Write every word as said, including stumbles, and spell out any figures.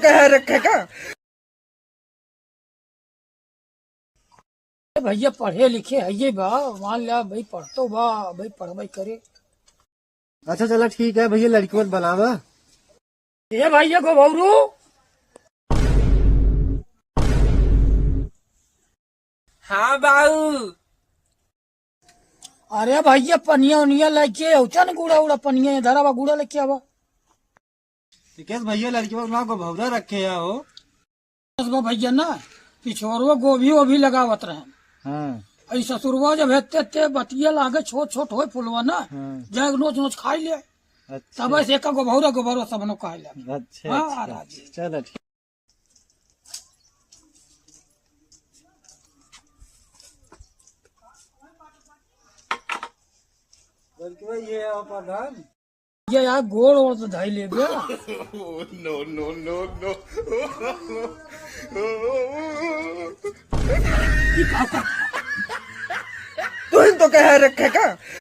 कह रखे का? भैया पढ़े लिखे हइये बा, मान ल्या भाई पढ़तो बा, भाई पढ़बे करे। अच्छा चला ठीक है भैया, लड़की मत बनावा। ए भैया गोभौरू। हाँ बाऊ। अरे भैया पनिया उनिया लेके औचन, गुड़ा उड़ा पनिया इधर आवा, गुड़ा लेके आवा। तो कैसे भैया लड़की ना गोभौरा रखे या हो? बस बा भैया ना, पिछोरवा गोभी वोभी लगावत रहे। हाँ। ई ससुरवा जब हेते ते बतिया लागे छोट छोट होए फुलवा ना, हाँ। जाए नोच नोच खाई ले। अच्छा। तब ऐसे एका गोभौरा गोभौरा सबनो कहे लगे। अच्छा, हाँ, अच्छा, राजी। अच्छा। चलो ठीक। बल्कि भाई ये है प्रधान। ये यार गोड़ ओड़ तो धाई ले गया। No, no, no, no। तू ही तो कह रखे का?